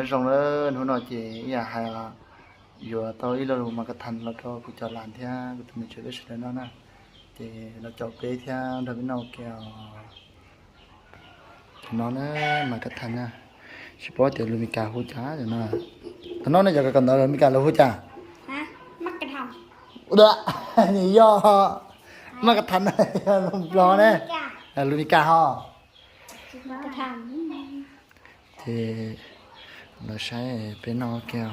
Nyob zoo na, hnub no ces ib yam hais yuav tau ib lo lus mas ka tha los rau kuv cov las thiab kuv tus me tsev peb sawv daws noj na. Ces los caum peb thiab nrog peb noj ua ke os. Cov no na, mas ka tha na, tsis paub tias lus Meskas hu cas no. Tam no nej cov kawm ntawv lus Meskas lus hu cas? Ua, yog, mas ka tha na, lus Nplog ne, lus Meskas ho. Ces los saib peb noj ua ke os.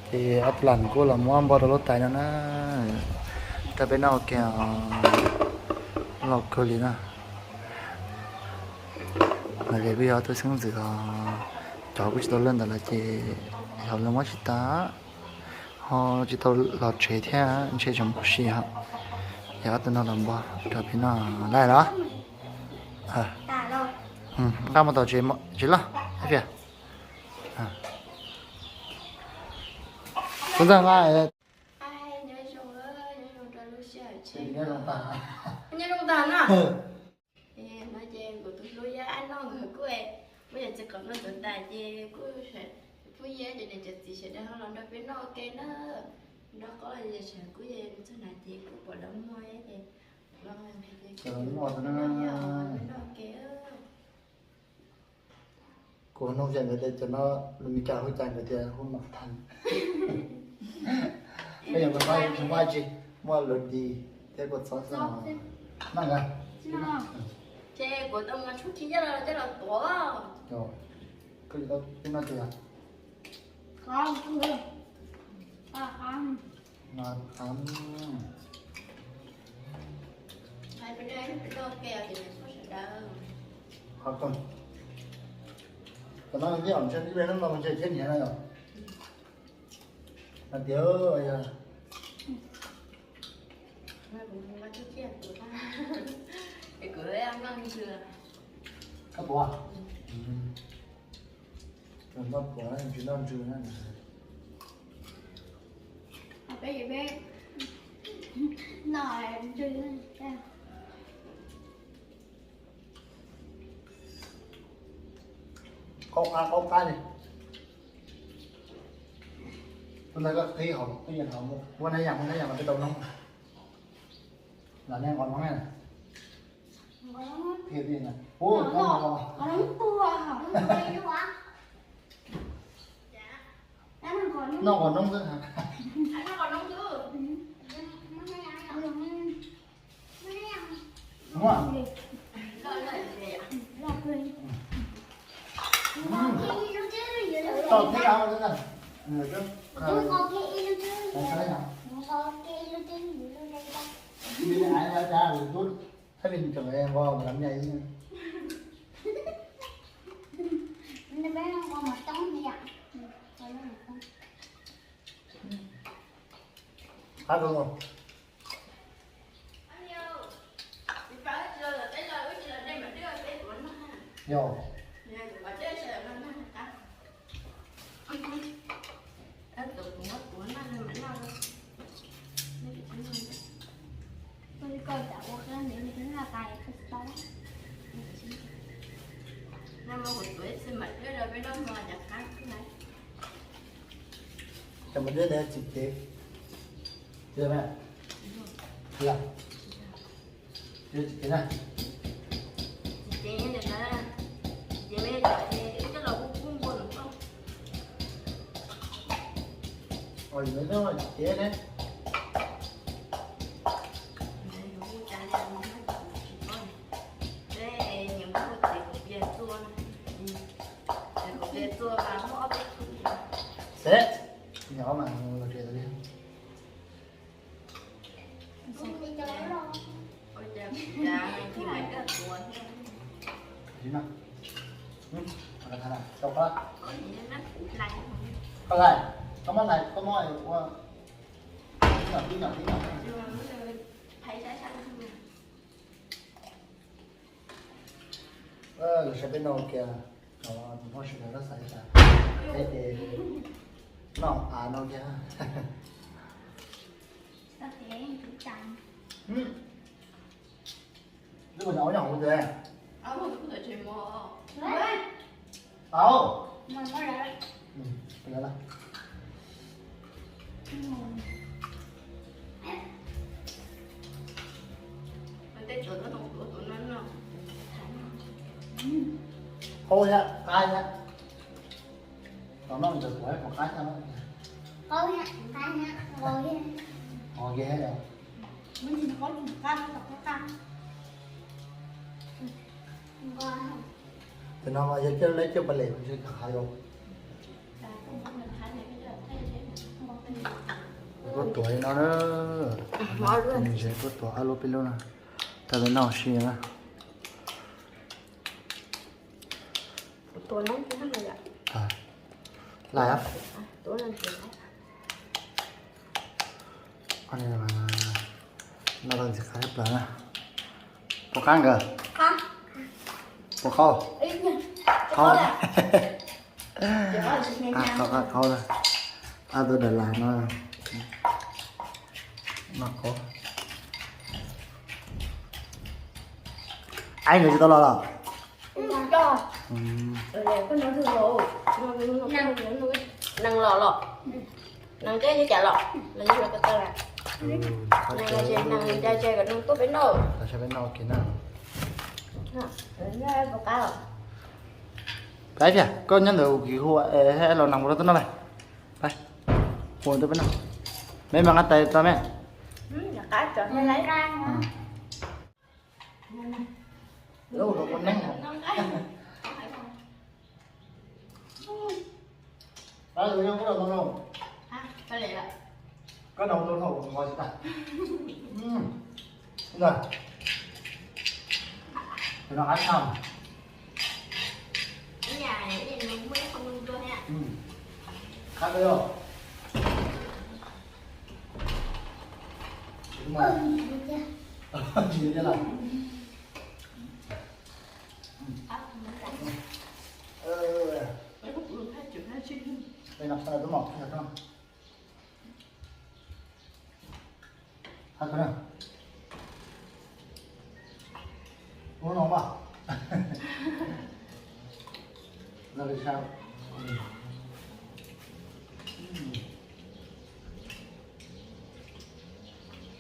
Ces ob tug las kuj los muab npo rau lub tais no na, rau peb noj ua ke os. Loj kawg li na. Mas li kuj yog ob tug xeeb ntxwv os, cov kuj tsis tau lawj ntawd lawm ces yog lawv muab tsis tas, ho tsis tau los tsev thiab ntshe tseem npau suav ho. Yog ob tug no los npo rau peb noj lawm los? Nqa mus tom tsev, tsev loj ib pliag. Tub ntxawg nqa. Nyob zoo, nyob zoo rau lub sij hawm tshiab. Nyob zoo tag na. No ces kuv tus hlub Yaj Ab Noj nkawd kuj muab yam txiv qhov no ntxuav tas ces kuj pub Yaj cov niam cov txiv sawv daws ho los nrog peb noj ua ke na. Nrog qhov los sawv kuj yog txog na ces kuj pom lawv muag ces los nrog peb noj ua ke. Kuv nug tias nkawd tias cov no lus Meskas hu cas, nkawd tias hu mov thas. Peb yog Meskas tsis muaj dab tsi, muaj lus dis thiab kua txob xwb. Noj nkawd. Ces kuv tau mus tshuab khib coj los tuav. Koj tsis tau peb noj ces yog. Qhov no ntshe ib pliag hnub no ntshe thiab niam no yom. Hais tias yog koj puas, noj puas tsis noj ntsws na. Peb, peb noj ntsws. Qaub qab qaub qab li. Tus ntawd koj qhib hauv tub yees hauv, muab nab yas, muab nab yas mas peb tau noob. Los nej nqos noob na. Qhib tub yees na. Ua, noj nqos noob xwb. Muab. Tau thiab. Thiab li nco nqos mas lawv mia ib. Qab rau. Yog. Cov mas dej ne tsis cev, cev na, cev na. Ua li no tsis cev ne. Xev, nyob mas los tsev li. Koj lais, koj muab lais, koj muab ua tib nyom tib nyom. Lawv saib peb noj kiag, noj sawv daws lawv xav li cas, peb ces noj av no kiag. Lub nyuam ob nyuam hauv ntawd. Tau. Mas muab lawm. Ua lawm. Qaub thiab qab thiab. Tos noj ntawm kuv hais qab thiab. Qaub thiab qab thiab nqos thiab. Nqos kiag thiab yom. Muab ntsis qaub ntsis qab, qaub qab. Tam no mas yog coj leb coj pas lem tsis kam hais yom. Kuv tuav li no na. Nws kuv tuav ob lub peb lub na. Tag peb noj si na. Laj. Noj tau ntxim qab tshaj plaws na. Puas qab nkawd? Puas qaub? Qaub. Qaub, qaub, qaub. Ab, tuaj dam las no. Noj qaub. Aib nkawd tsis tau los los? Nees los los, nees nyob li cas los, los yog los ko taw lawm. Nees los ces nees nyob ces kom nees tuaj peb noj. Peb tiag, koj nyob ntawd kuv hu los nees mus rau tuaj noj lawm. Peb, hu tuaj peb noj. Me mas nqa tais tau me. Lub rau koj neeb. Pab tus yog koj los no. Koj nov tus hau nqos tsis tag. Ntawd. Tus no qab tshaj. Qab kawg yog. Tsis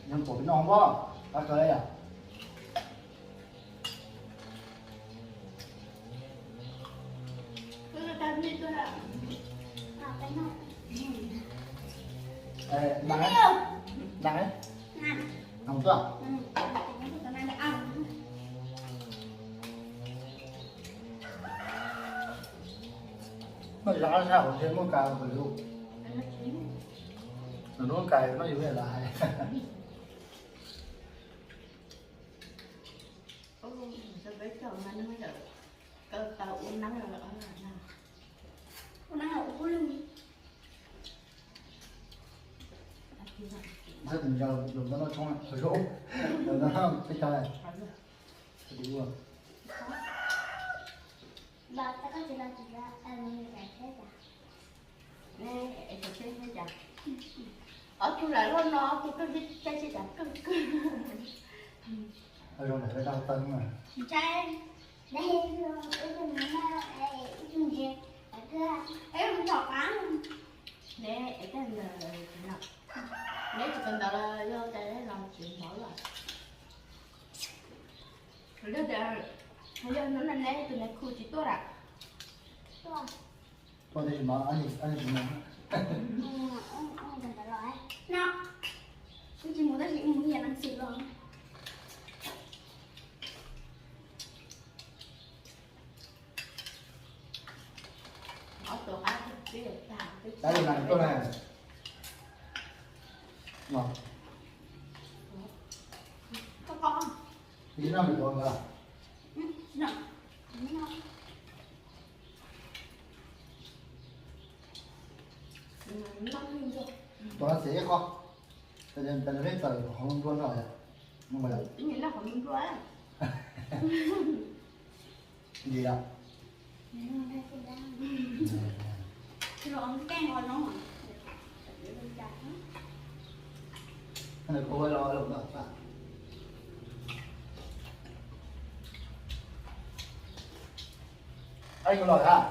Nyob pom peb noj hoob pob, qab kawg yom. Nag, nag, nag tuaj. Noj zov qab sab hauv thiab muaj kas pem lub. Nws muaj kas noj yus lawm hais. Ntawd noj tshoob, ntawd noj peb caug lawm. Ob tug lam luaj no, ob tug kawg caij tsis tas kawg kawg. Zoo lawm, tau teeb mas. Ntshai, ib tug ntshe, ib tug ntshe, ib tug tom qab. Ne, es koj ntawd, neb tsis kawm ntawv los yog tias los tsis ntawv los? Yog tias, yog hnub no neb tus nais khu tsis tuaj lawm? Tuaj tab sis mas, no, wb tsis mus tab sis wb mus ib yam leej xwm los. Tab sis mas tuaj na. Tsis noj me tuav nkawd. Tuav no xev ib qho. Ces nws pheej txawm hauv npua no yom. Ntsis yom. Nws kuj ua los los. Aib, kuv los hab.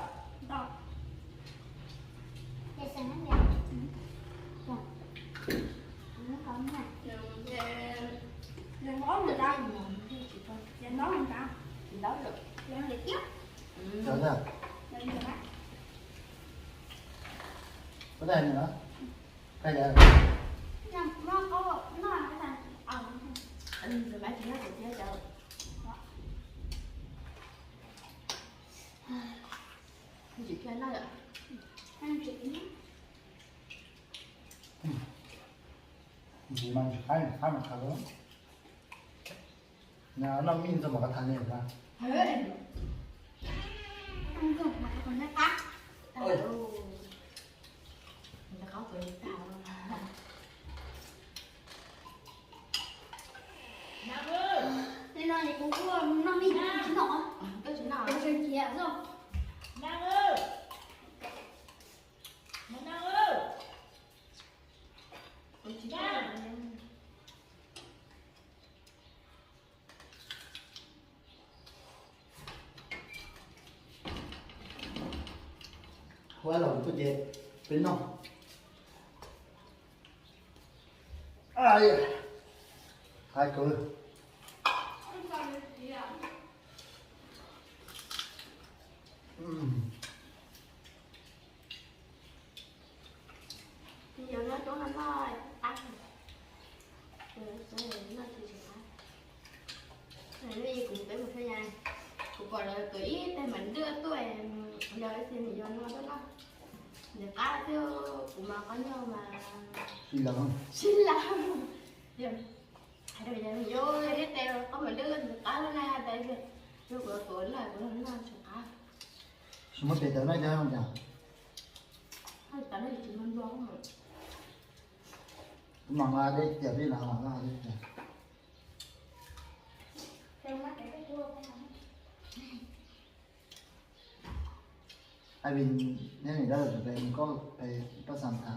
Có thể nữa. Hay là Chị kia nói vậy. Chị mang khái khái mà khá lắm. Nhà nó min cho mà có thằng này mà. Ăn cơm mà còn nó tắt. Ôi. Nó có tuổi tao. Nên nó thì cũng có nó min chỉ nọ. Tôi chỉ nọ. Tôi chỉ nọ rồi. Ua los kuj ces peb noj. Ai, hais kwv. Yog no coob no noj tag, noj tsis tsis qab. Kuv peb mus saib ya, kuv pom lawv tuav ib teg mas dwj tuaj, yog ib txhia nws yog no tuaj noj, nws qab thiab kuv mas qab nyob mas sib lawv, sib lawv. Yog, yog ib teg qab mas dwj nws qab na, tab sis yog kuv tuav na kuv noj tsis qab. Tsis muaj tes tawv no cas, tawv no tsis muaj nplo. Kuv mam nqa dej tiam peb los nqa dej tiam. Ai, vim neb nim dab laug tseem pem koj pem paj xas tas.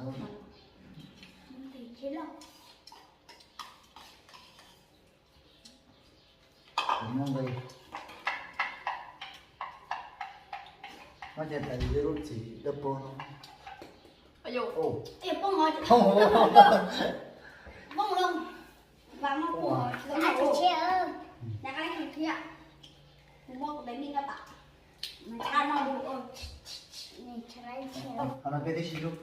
No ces pem lub txiv dawb paug no. Poob los, vam muaj poob los, kuv muab kuv tais mij noj tas. Qab no, qab no peb twb sib hlub.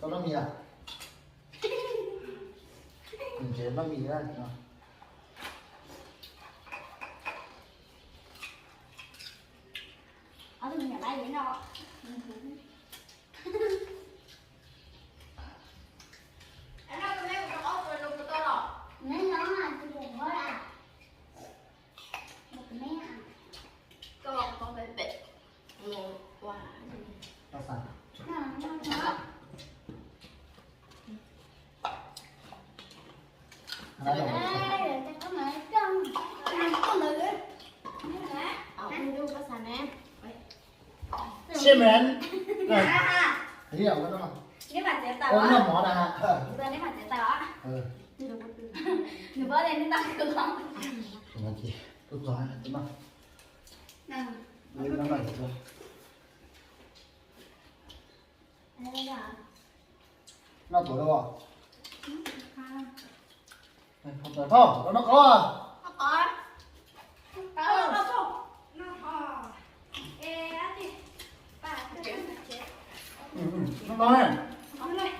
Koj noj mis a? Nws tsev noj mis na no. Xiêm mến. Neb mam txiav tau os. Neb mam txiav tau os. Nws paub tias neb tau kwv los. Tus txog, tus no. Noj tuav lawm. Phauj, los noj qos. Noj qos. Noj qos. Noj.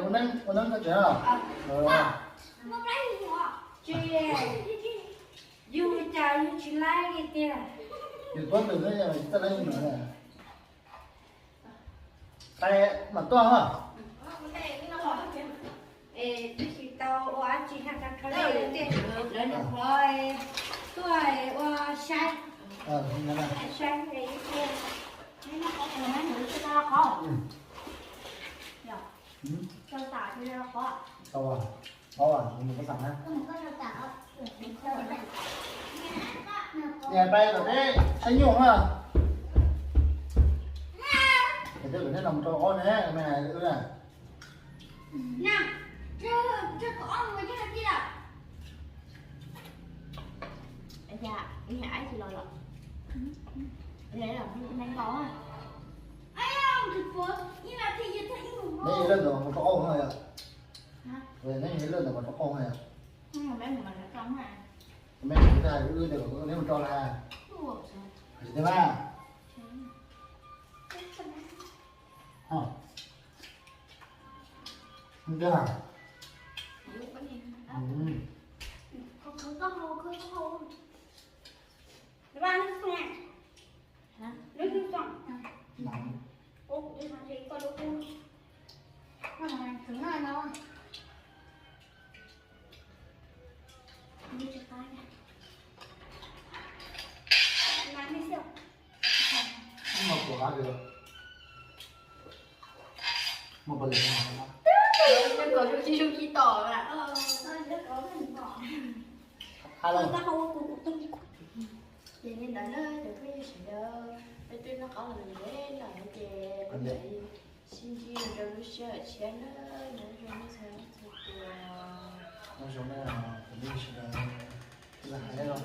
Ua neeb, ua neeb koj tsev. Tsis, yus cas yus tsis laib li tiag. Yus tuav ntawm no yog txawj laib yus no. Qais mam tuaj ha. Es twb tsis tau ua dab tsi, lawv nws qhov tuaj ua saib, saib ib tiag. Tau tas, tau tas, mus koj xam na. Niam pais tom teb saib nyuj na. Ces coj cov neb no mus rau ob ne, me hais wb na. Na, coj, coj kaum ob mus coj hais tiag. Ua cas neb aib tsis los lawm? Neb yog leej twg mus rau ob no yom? Neb yog leej twg mus rau ob no yom? Neb mus tag wb tias kom neb mus rau na. Tsis tiag mas. Tiag. Muaj pom li. Zoo ci zoo ci tom lawm. Ces li ntawd na cov phooj ywg sawv daws, peb twb noj qab los ntev lawm ces peb mam li sib ntsib rau lub sij hawm tshiab na, nyob zoo nej txhua leej txhua tus. Nyob zoo nej, peb sawv daws, peb hais nej los.